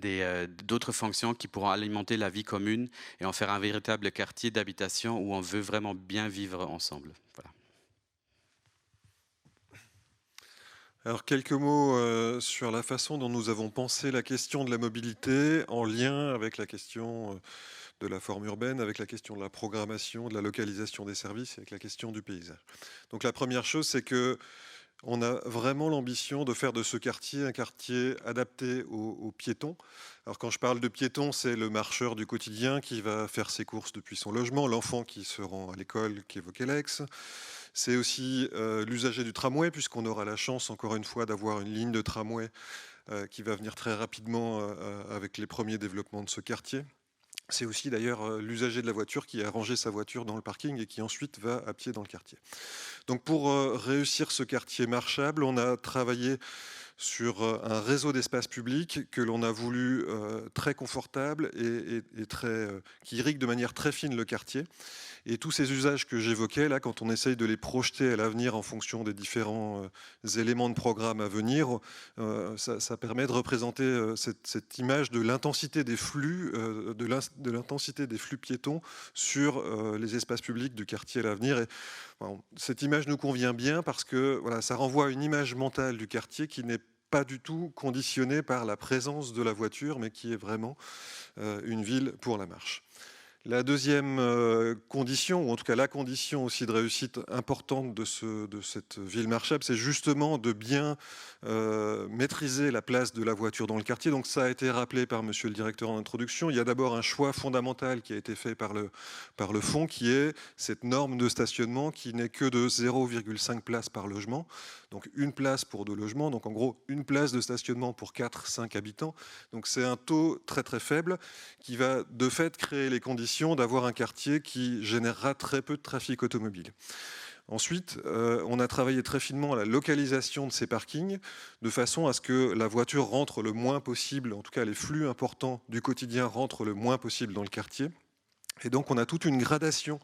euh, d'autres fonctions qui pourront alimenter la vie commune et en faire un véritable quartier d'habitation où on veut vraiment bien vivre ensemble. Voilà. Alors quelques mots euh, sur la façon dont nous avons pensé la question de la mobilité en lien avec la question euh, de la forme urbaine, avec la question de la programmation, de la localisation des services, avec la question du paysage. Donc la première chose, c'est que on a vraiment l'ambition de faire de ce quartier un quartier adapté aux, aux piétons. Alors quand je parle de piétons, c'est le marcheur du quotidien qui va faire ses courses depuis son logement, l'enfant qui se rend à l'école qu'évoquait l'ex. C'est aussi euh, l'usager du tramway, puisqu'on aura la chance, encore une fois, d'avoir une ligne de tramway euh, qui va venir très rapidement euh, euh avec les premiers développements de ce quartier. C'est aussi d'ailleurs euh, l'usager de la voiture qui a rangé sa voiture dans le parking et qui ensuite va à pied dans le quartier. Donc pour euh, réussir ce quartier marchable, on a travaillé sur euh, un réseau d'espaces publics que l'on a voulu euh, très confortable et, et, et très, euh, qui irrigue de manière très fine le quartier. Et tous ces usages que j'évoquais là, quand on essaye de les projeter à l'avenir en fonction des différents euh, éléments de programme à venir, euh, ça, ça permet de représenter euh, cette, cette image de l'intensité des flux, euh, de l'intensité des flux piétons sur euh, les espaces publics du quartier à l'avenir. Et bon, cette image nous convient bien parce que voilà, ça renvoie à une image mentale du quartier qui n'est pas du tout conditionnée par la présence de la voiture, mais qui est vraiment euh, une ville pour la marche. La deuxième euh, condition, ou en tout cas la condition aussi de réussite importante de, ce, de cette ville marchable, c'est justement de bien euh, maîtriser la place de la voiture dans le quartier. Donc ça a été rappelé par monsieur le directeur en introduction. Il y a d'abord un choix fondamental qui a été fait par le, par le fonds, qui est cette norme de stationnement qui n'est que de 0,5 places par logement. Donc une place pour deux logements, donc en gros une place de stationnement pour 4-5 habitants. Donc c'est un taux très très faible qui va de fait créer les conditions d'avoir un quartier qui générera très peu de trafic automobile. Ensuite, euh, on a travaillé très finement à la localisation de ces parkings de façon à ce que la voiture rentre le moins possible, en tout cas les flux importants du quotidien rentrent le moins possible dans le quartier. Et donc on a toute une gradation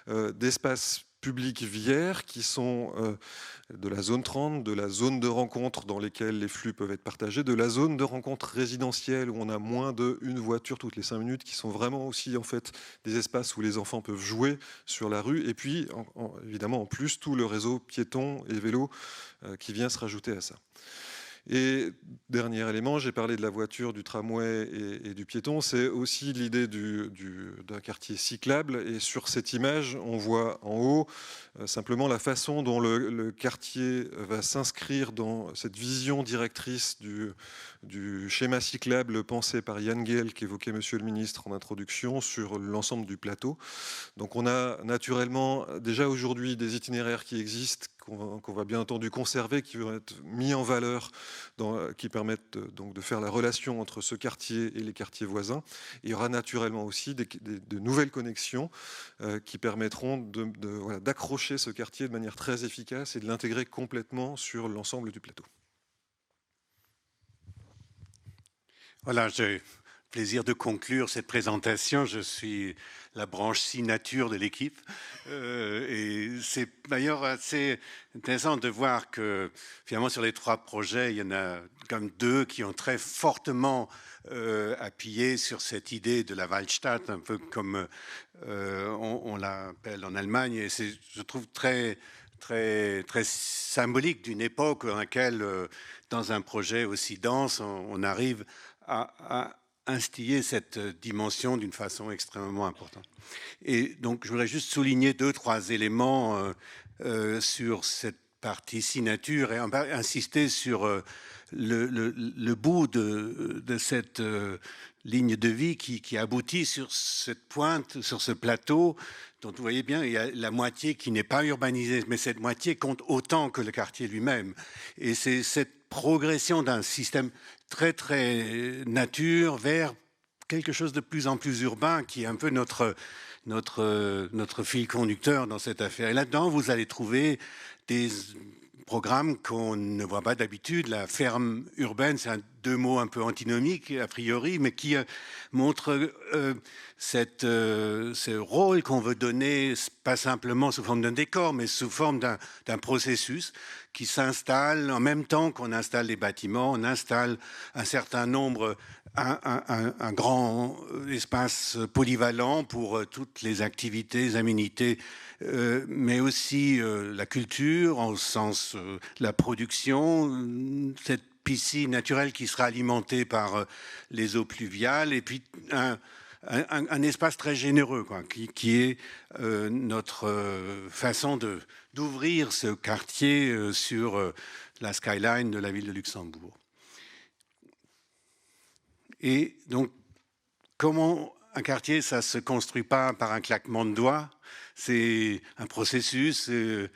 euh, d'espaces publics viaires qui sont euh, de la zone 30, de la zone de rencontre dans lesquelles les flux peuvent être partagés, de la zone de rencontre résidentielle où on a moins d'une voiture toutes les cinq minutes, qui sont vraiment aussi en fait des espaces où les enfants peuvent jouer sur la rue, et puis en, en, évidemment en plus tout le réseau piéton et vélo euh, qui vient se rajouter à ça. Et dernier élément, j'ai parlé de la voiture, du tramway et, et du piéton, c'est aussi l'idée du, du, d'un quartier cyclable. Et sur cette image, on voit en haut euh, simplement la façon dont le, le quartier va s'inscrire dans cette vision directrice du, du schéma cyclable pensé par Yann Guel, qu'évoquait Monsieur le ministre en introduction, sur l'ensemble du plateau. Donc on a naturellement déjà aujourd'hui des itinéraires qui existent, qu'on qu va bien entendu conserver, qui vont être mis en valeur, dans, qui permettent de, donc de faire la relation entre ce quartier et les quartiers voisins. Il y aura naturellement aussi des, des, de nouvelles connexions euh, qui permettront d'accrocher voilà, ce quartier de manière très efficace et de l'intégrer complètement sur l'ensemble du plateau. Voilà, j'ai plaisir de conclure cette présentation. Je suis la branche signature de l'équipe. Euh, et c'est d'ailleurs assez intéressant de voir que finalement sur les trois projets, il y en a comme deux qui ont très fortement euh, appuyé sur cette idée de la Waldstadt, un peu comme euh, on, on l'appelle en Allemagne. Et c'est, je trouve, très très, très symbolique d'une époque dans laquelle, euh, dans un projet aussi dense, on, on arrive à, à instiller cette dimension d'une façon extrêmement importante. Et donc, je voudrais juste souligner deux, trois éléments euh, euh, sur cette partie signature et insister sur euh, le, le, le bout de, de cette euh, ligne de vie qui, qui aboutit sur cette pointe, sur ce plateau dont vous voyez bien, il y a la moitié qui n'est pas urbanisée, mais cette moitié compte autant que le quartier lui-même. Et c'est cette progression d'un système très très nature vers quelque chose de plus en plus urbain qui est un peu notre, notre, notre fil conducteur dans cette affaire. Et là-dedans, vous allez trouver des programmes qu'on ne voit pas d'habitude. La ferme urbaine, c'est un, deux mots un peu antinomiques a priori, mais qui euh, montrent euh, cette, euh, ce rôle qu'on veut donner, pas simplement sous forme d'un décor, mais sous forme d'un processus qui s'installe en même temps qu'on installe les bâtiments, on installe un certain nombre, un, un, un, un grand espace polyvalent pour euh, toutes les activités, les aménités, euh, mais aussi euh, la culture en sens euh, la production, cette piscine naturelle qui sera alimentée par euh, les eaux pluviales et puis un, un, un espace très généreux quoi, qui, qui est euh, notre euh, façon d'ouvrir ce quartier euh, sur euh, la skyline de la ville de Luxembourg. Et donc, comment un quartier, ça ne se construit pas par un claquement de doigts, c'est un processus. Euh,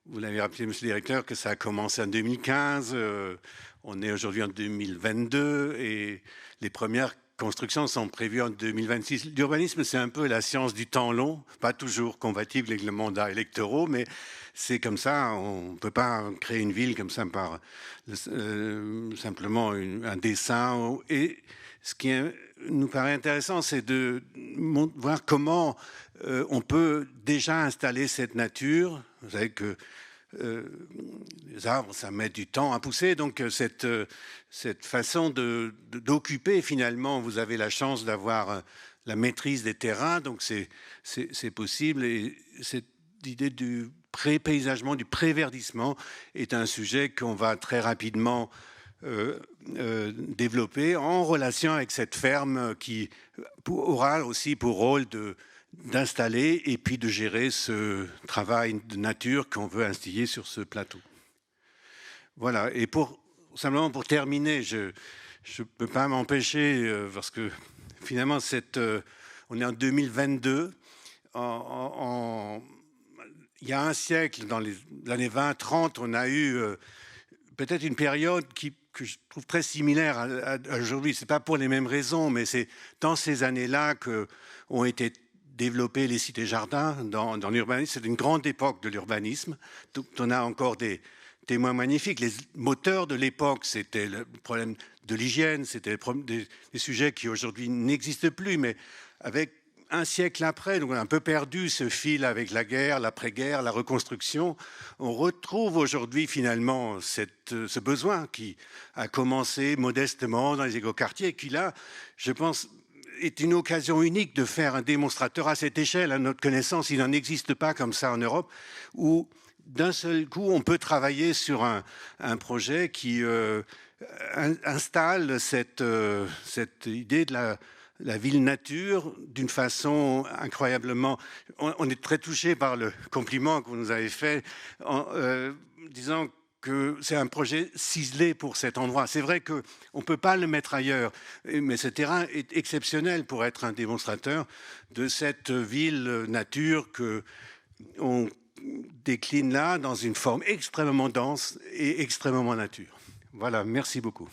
vous l'avez rappelé, monsieur le directeur, que ça a commencé en 2015, euh, on est aujourd'hui en 2022 et les premières constructions sont prévues en 2026. L'urbanisme, c'est un peu la science du temps long, pas toujours compatible avec le mandat électoraux, mais c'est comme ça, on ne peut pas créer une ville comme ça par euh, simplement une, un dessin. Et ce qui nous paraît intéressant, c'est de voir comment euh, on peut déjà installer cette nature. Vous savez que euh, les arbres, ça met du temps à pousser, donc euh, cette, euh, cette façon d'occuper finalement, vous avez la chance d'avoir euh, la maîtrise des terrains, donc c'est possible. Et cette idée du prépaysagement, du préverdissement est un sujet qu'on va très rapidement euh, euh, développer en relation avec cette ferme qui aura aussi pour rôle de d'installer et puis de gérer ce travail de nature qu'on veut instiller sur ce plateau. Voilà, et pour simplement pour terminer, je ne peux pas m'empêcher, euh, parce que finalement, cette, euh, on est en 2022, en, en, en, il y a un siècle, dans les années 20, 30, on a eu euh, peut-être une période qui, que je trouve très similaire à, à, à aujourd'hui. Ce n'est pas pour les mêmes raisons, mais c'est dans ces années-là que ont été développées les cités-jardins dans, dans l'urbanisme. C'est une grande époque de l'urbanisme. Donc on a encore des témoins magnifiques. Les moteurs de l'époque, c'était le problème de l'hygiène, c'était des, des sujets qui aujourd'hui n'existent plus, mais avec un siècle après, donc on a un peu perdu ce fil avec la guerre, l'après-guerre, la reconstruction. On retrouve aujourd'hui finalement cette, ce besoin qui a commencé modestement dans les écoquartiers, qui là, je pense, est une occasion unique de faire un démonstrateur à cette échelle. À notre connaissance, il n'en existe pas comme ça en Europe, où d'un seul coup, on peut travailler sur un, un projet qui euh, installe cette, euh, cette idée de la, la ville nature d'une façon incroyablement... On, on est très touché par le compliment que vous nous avez fait en euh, disant que c'est un projet ciselé pour cet endroit. C'est vrai qu'on ne peut pas le mettre ailleurs, mais ce terrain est exceptionnel pour être un démonstrateur de cette ville nature que on décline là dans une forme extrêmement dense et extrêmement nature. Voilà, merci beaucoup.